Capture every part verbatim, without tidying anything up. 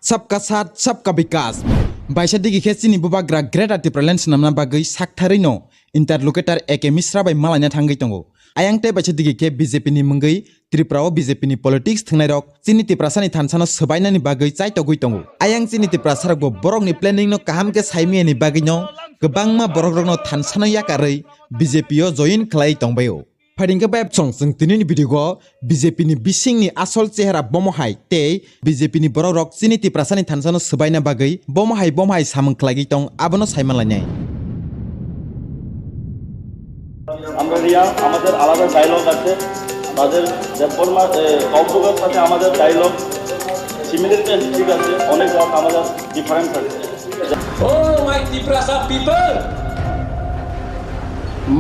Sabka saath, sabka vikas. Baisa digi khe chini bubagra Greater Tipraland swnamna bagwi saktharwi no interlocutor A K Mishra bai malaina thangwi tongo. Ayang tei baisa digi khe B J P ni mungwi Tripura o B J P ni politics thwngnairok chini Tiprasani thansano swbainani bagwi chaitogwi tongo. Ayang chini Tiprasarokbo borokni planning no kaham khe saimiyani bagwino kwbangma borokrokno thansano yakarwi B J P o join khlai tongbaio. Phaiding khe bai chwng chwng tinini video o B J P ni bisingni asol chehra bomo hai tei B J P ni borokrok chini Tiprasani thansano swbaina bagwi bomo hai bomo hai samung khlaigwi tong abono saimalainai. আমরা রিয়া, আমাদের আলাদা ডায়লগ আছে। তাদের দেববর্মা, এ, কক্সবাজার সাথে আমাদের dialogue similarity আছে, ঠিক আছে, অনেক রাত আমাদের ডিফারেন্স আছে। Oh, my Tiprasa people!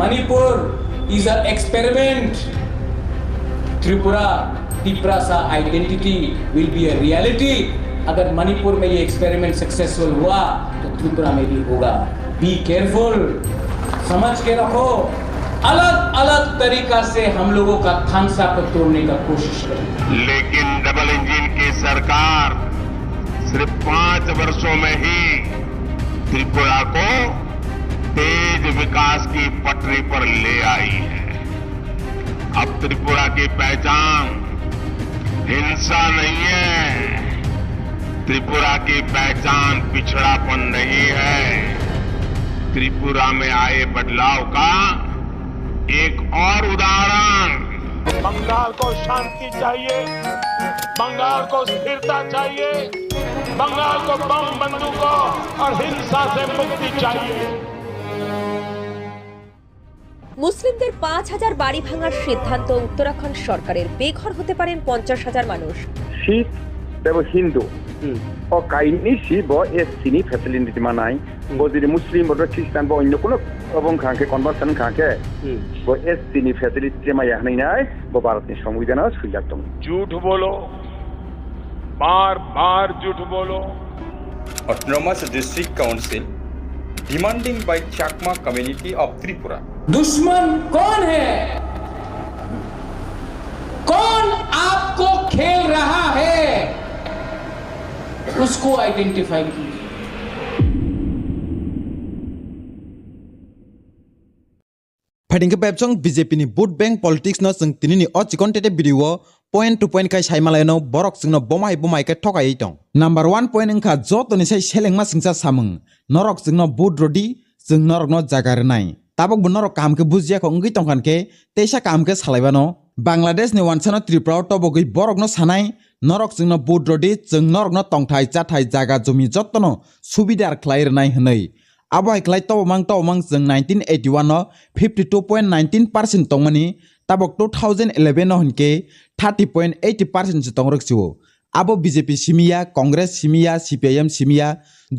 Manipur is an experiment. Tripura, Tiprasa identity will be a reality. अगर मणिपुर में ये एक्सपेरिमेंट सक्सेसफुल हुआ तो त्रिपुरा में भी होगा। बी केयरफुल, समझ के रखो। अलग अलग तरीका से हम लोगों का थानसा को तोड़ने का कोशिश करेंगे। लेकिन डबल इंजन की सरकार सिर्फ पांच वर्षों में ही त्रिपुरा को तेज विकास की पटरी पर ले आई है। अब त्रिपुरा की पहचान हिंसा नहीं है, त्रिपुरा की पहचान पिछड़ापन नहीं है। त्रिपुरा में आए बदलाव का एक और उदाहरण। बंगाल को शांति चाहिए, बंगाल को स्थिरता चाहिए, बंगाल को बम बंदूकों और हिंसा से मुक्ति चाहिए। মুসলিমদের পাঁচ হাজার বাড়ি ভাঙার সিদ্ধান্ত। উত্তরাখণ্ড সরকারের, বেঘর হতে পারেন পঞ্চাশ হাজার মানুষ। শিখ এবং Hindu o kaini si bo S C ni facility manai, bo jodi Muslim bo Christian bo onno kuno obo wngkha khe conversion wngkha khe bo S C ni facility maya hwnwi nai bo Bharat ni Songbidan o swijak tongo. झूठ बोलो, बार बार झूठ बोलो। Autonomous District Council demanding by Chakma community of Tripura. दुश्मन कौन है? कौन आपको खेल रहा है? उसको आइडेंटिफाई कीजिए। Phaiding khe bai chwng B J P ni vote bank politics no chwng tinini o chikon tete video o point to point khai sai malaino borok chwngno bomai bomai khe thokaiwi tong. Number one point wngkha jotoni sai selengma singcha samung. Norok chwngno vote rwdi, chwng norokno jaga rwnai. Tabukbo norok kaham khe bujiya kho wngwi tongkha khe teisa kaham khe salaibano. Bangladesh ni wansano Tripura o tobogwi borokno sanai, norok chwngno vote rwdi, chwng norokno tongthai chathai jaga jumi jottono subidar khlai rwnai hwnwi. Abo hai khlai tobomang tobomang chwng nineteen eighty one o fifty two point nineteen percent tongmani, tabok two thousand eleven o hinkhe thirty point eighty percent se tongrwk sio. Abo B J P simiya, Congress simiya, C P I M simiya,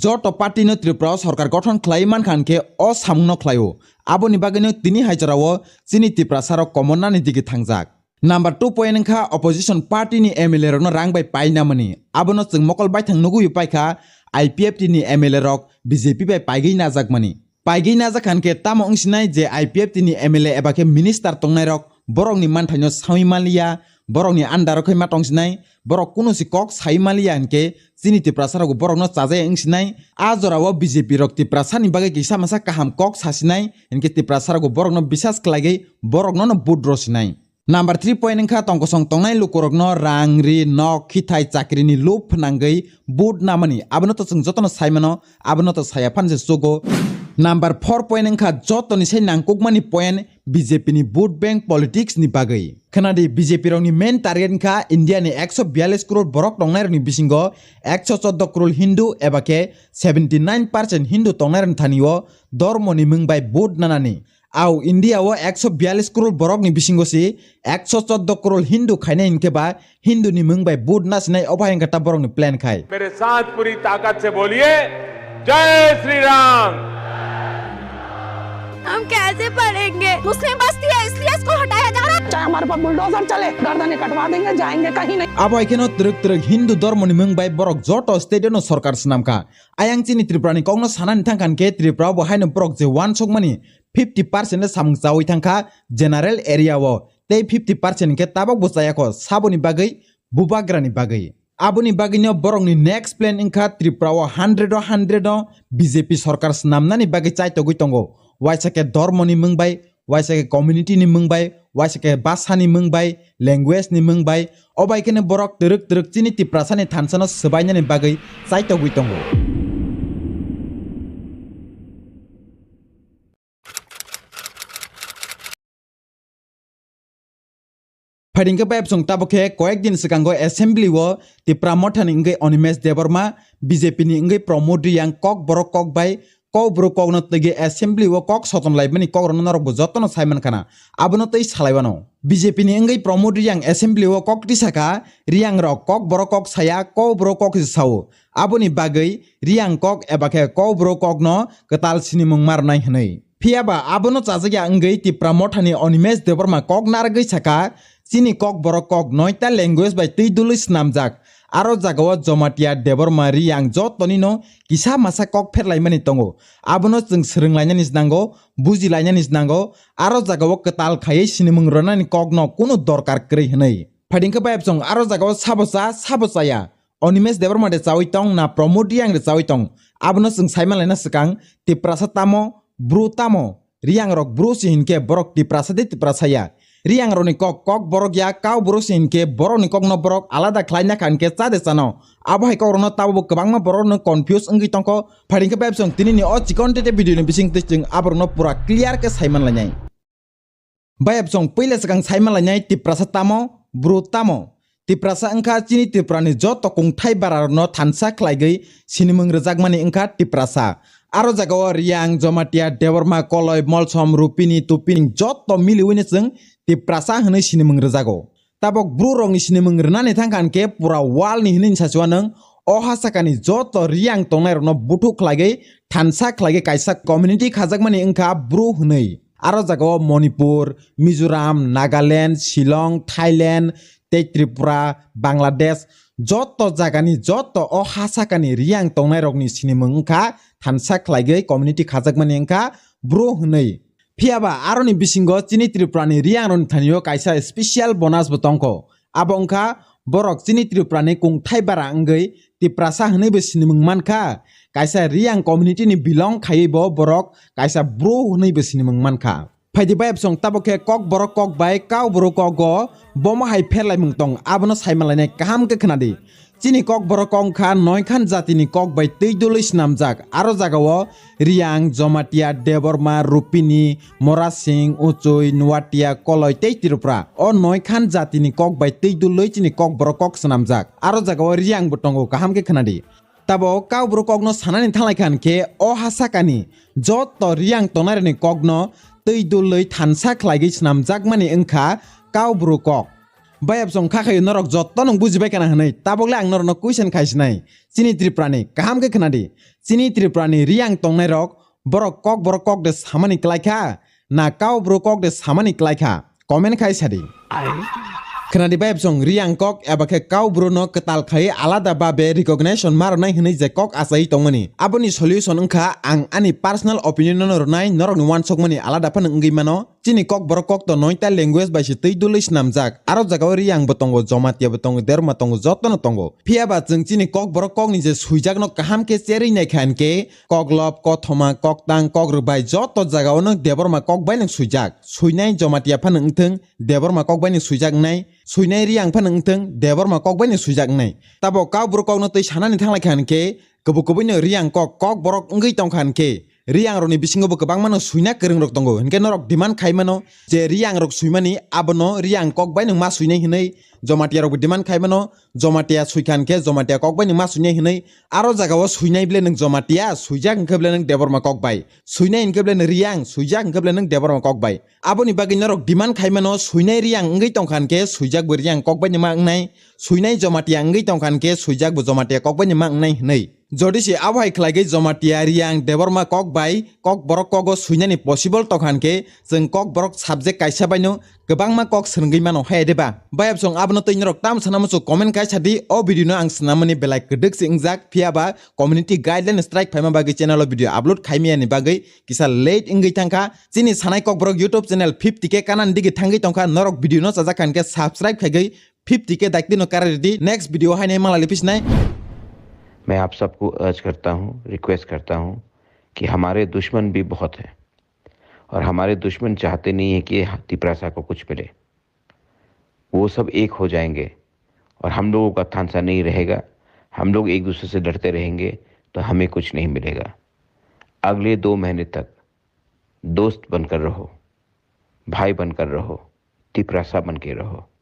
joto party no Tripura o sorkar gothon khlai mankha hinkhe o samungno khlaio. Aboni bagwino tini hai jorao chini Tiprasa rok komornani digi thangjak. Number two point wngkha opposition party ni M L A rokno rang bai painamani. Abono chwng mokol baithang nugwi paikha I P F T ni M L A rok B J P bai paigwi najakmani. Paigwi najak kha hinkhe tamo wngsinai je I P F T ni M L A eba khe minister tongnairok borokni manthaino sawi manliya, borokni under o khai ma tongsinai, borok kunu si kok sai manliya hinkhe chini Tiprasa rok borokno chajai wngsinai. A jorao B J P rok Tiprasa ni bagwi kisa masa kaham kok sasinai hinkhe Tiprasa rok borokno bisas khlaigwi borokno no vote rwsinai. Number three point wngkha tongkosong tongnai lukurokno rang ri nok khithai chakrini lub phnangwi vote namani abono to chwng jotono saimano abono to saya phan se chugo. Number four point wngkha jotoni sai nangkukmani point B J P ni vote bank politics ni bagwi. Khwnadi B J P rokni main target wngkha India ni ekso biyalish crore borok tongnairokni bisingo ekso choddo crore Hindu eba khe seventy nine percent Hindu tongnairokni thani o dormo ni mung bai vote nanani. Au India o ekso biyalish crore borok ni bisingo si ekso choddo crore Hindu khainai hinkhe ba Hindu ni mung bai vote nasinai obo hai wngkha ta borok ni plan khai. मेरे साथ पूरी ताकत से बोलिए, जय श्री राम। हम कैसे पढ़ेंगे? मुस्लिम बस्ती है इसलिए इसको हटाया जा रहा है। चाहे हमारे ऊपर बुलडोजर चले, गर्दनें कटवा देंगे, जाएंगे कहीं नहीं। Abo hai kheno twrwk twrwk Hindu dormo ni mung bai borok joto state no sorkar swnam kha. Ayang chini Tripura ni kok no sanani thang kha hinkhe Tripura o bo haino borok je wansukmani fifty percent le samung chawi thang kha general area o, tei fifty percent hinkhe tabok bo chaya kho saboni bagwi bubagra ni bagwi. Aboni bagwino borokni next plan wngkha Tripura o hundred o hundred o B J P sorkar swnamnani bagwi chaitogwi tongo. Waisa khe dhormoni mwng bai, waisa khe community ni mwng bai, waisa khe bhasha ni mwng bai, language ni mwng bai. O bai kheno borok twrwk twrwk chini Tiprasa ni thansa no swbainani bagwi chaitogwi tongo. Phaidingkhe bayapsong tabuk khe koyek din swkango assembly o Tipra Mothani wngwi Animesh Debbarma, B J P ni wngwi Pramod Reang kok borok kok bai kok bwrwi kokno twigwi assembly o kok soton laimani kokrokno norokbo jotono saiman khana. Abono twi salaiwano. B J P ni wngwi Pramod Reang assembly o kok tisakha, Reang rok kok borok kok saya, kok bwrwi kok se sao. Aboni bagwi Reang kok eba khe kok bwrwi kokno kwtal sinimung marnai hwnwi. Phiyaba abono chajakya wngwi Tipra Mothani Animesh Debbarma kok narwgwi sakha, chini kok borok kok noita language bai twi dului swnamjak. Aro jagao Jomatia, Debbarma, Reang jotonino kisa masa kok pherlaimani tongo. Abono chwng swrwnglainani se nango, bujilainani se nango. Aro jagao kwtal khaiwi sinimung rwnani kokno kunu dorkar kwrwi hwnwi. Phaidingkhe bayapsong aro jagao sabo cha, sabo chaya. Animesh Debbarma de chawi tong na Pramod Reang de chawi tong? Abono chwng saimanlaina swkang, Tiprasa tamo, Bru tamo? Reang rok Bru se hinkhe borok Tiprasa de Tiprasa ya. Reang rokni kok kok borok ya, kau bwrwi se hinkhe borokni kokno borok alada khlaina kha hinkhe cha de chano. Abo hai kokrokno tabukbo kwbangma borokno confuse wngwi tongkho. Phaidingkhe bayapsong tinini o chikon tete video ni bising twi chwng aborokno pura clear khe saimanlainai. Bayapsong puila swkang saimanlainai Tiprasa tamo, Bru tamo? Tiprasa wngkha chini Tripurani joto kungthai bararokno thansa khlaigwi sinimung rwjakmani wngkha Tiprasa. Aro jagao Reang, Jomatia, Debbarma, Koloi, Molsom, Rupini, Tupini joto miliwino chwng Tiprasa hwnwi sinimung rwjago. Tabok Bru rokni sinimung rwnani thangkha hinkhe pura world ni hwnwi sachiwanwng o hasakani joto Reang tongnairokno buthuk khlaigwi thansa khlaigwi kaisa community khajakmani wngkha Bru hwnwi. Aro jagao Manipur, Mizoram, Nagaland, Shillong, Thailand, tei Tripura, Bangladesh, joto jagani, joto o ha sakani Reang tongnairokni sinimung wngkha thansa khlaigwi community khajakmani wngkha Bru hwnwi. Phiyaba aroni bisingo chini Tripurani Reangrokni thanio kaisa special bonus bo tongkho. Abo wngkha borok chini Tripurani kungthai bara wngwi Tiprasa hwnwibo sinimung mankha. Kaisa Reang community ni belong khaiwi bo borok kaisa Bru hwnwibo sinimung mankha. Phaidi bayapsong tabok khe kok borok kok bai kau bwrwi kogo bomo hai pherlaimung tong, abono saimanlainai kaham khe khwnadi. Chini kok borok kok wngkha noikhan jatini kok bai twi dului swnamjak. Aro jagao Reang, Jomatia, Debbarma, Rupini, Morasing, Uchui, Nuatia, Koloi tei Tripura. O noikhan jatini kok bai twi dului chini kok borok kok swnamjak. Aro jagao Reang bo tongo, kaham khe khwnadi. Tabok kau bwrwi kokno sanani thanglaikha hinkhe o ha sakani joto Reang tongnairokni kokno twi dului thansa khlaigwi swnamjakmani wngkha kau bwrwi kok. Bayapsong kha khaio norok joto nwng bujibai kana hwnwi, tabokle ang norokno question khaisinai. Chini Tripurani kaham khe khwnadi. Chini Tripurani Reang tongnairok borok kok borok kok de samani klaikha, na kau bwrwi kok de samani klaikha? Comment khai sadi. Khwnadi bayapsong Reang kok eba khe kau bwrwino kwtal khai alada babe recognition ma rwnai hwnwi je kok achai tongmani. Aboni solution wngkha ang ani personal opinion no rwnai, norokni uansukmani alada phano wngwi mano. Chini kok borok kok to noita language bai se twi dului swnamjak. Aro jagao Reang bo tongo, Jomatia bo tongo, Debbarma tongo, jotono tongo. Phiyaba chwng chini kok borok kokni je swijakno kaham khe cherwi naikha hinkhe, koklop, kothoma, koktang, kokrwk bai joto jagao nwng Debbarma kok bai nwng swijak. Swinai Jomatia phano wngthwng, Debbarma kok bai nwng swijak wngnai. Swinai Reang phano wngthwng, Debbarma kok bai nwng swijak wngnai. Tabok kau bwrwi kokno twi sanani thanglaikha hinkhe, kubui kubuino Reang kok kok borok wngwi tongkha hinkhe, Reangrokni bisingo bo kwbangmano swina kwrwngrok tongo. Hinkhe norok demand khaimano je Reangrok swimani abono Reang kok bai nwng ma swinai hwnwi. Jomatiarokbo demand khaimano, Jomatia swikha hinkhe Jomatia kok bai nwng ma swinai hwnwi. Aro jagao swinai bwle nwng Jomatia, swijak hinkhe bwle nwng Debbarma kok bai. Swinai hinkhe bwle nwng Reang, swijak hinkhe bwle nwng Debbarma kok bai. Aboni bagwi norok demand khaimano, swinai Reang wngwi tongkha hinkhe swijakbo Reang kok bai nwng ma wngnai, swinai Jomatia wngwi tongkha hinkhe swijakbo Jomatia kok bai nwng ma wngnai hwnwi. Jodi se abo hai khlaigwi Jomatia, Reang, Debbarma kok bai kok borok kogo swinani possible tongkha hinkhe, chwng kok borok subject kaisa baino kwbangma kok swrwngwi mano, hai de ba? Bayapsong abono twi norok tamo sana muchuk comment khai sadi. O video no ang swnamani belai kwdwk se wngjak, phiyaba community guideline strike phaima bagwi channel o video upload khaimaya ni bagwi kisa late wngwi thangkha. Chini Sanai Kokborok YouTube channel fifty K kanani digi thangwi tongkha, norok video no chajak kha hinkhe subscribe khaigwi fifty K daikti no karai ridi, next video hai nai malali pis nai. मैं आप सबको अर्ज करता हूँ, रिक्वेस्ट करता हूँ कि हमारे दुश्मन भी बहुत हैं और हमारे दुश्मन चाहते नहीं है कि तिपरासा को कुछ मिले। वो सब एक हो जाएंगे और हम लोगों का थानसा नहीं रहेगा। हम लोग एक दूसरे से डरते रहेंगे तो हमें कुछ नहीं मिलेगा। अगले दो महीने तक दोस्त बनकर रहो, भाई बनकर रहो, तिपरासा बन के रहो।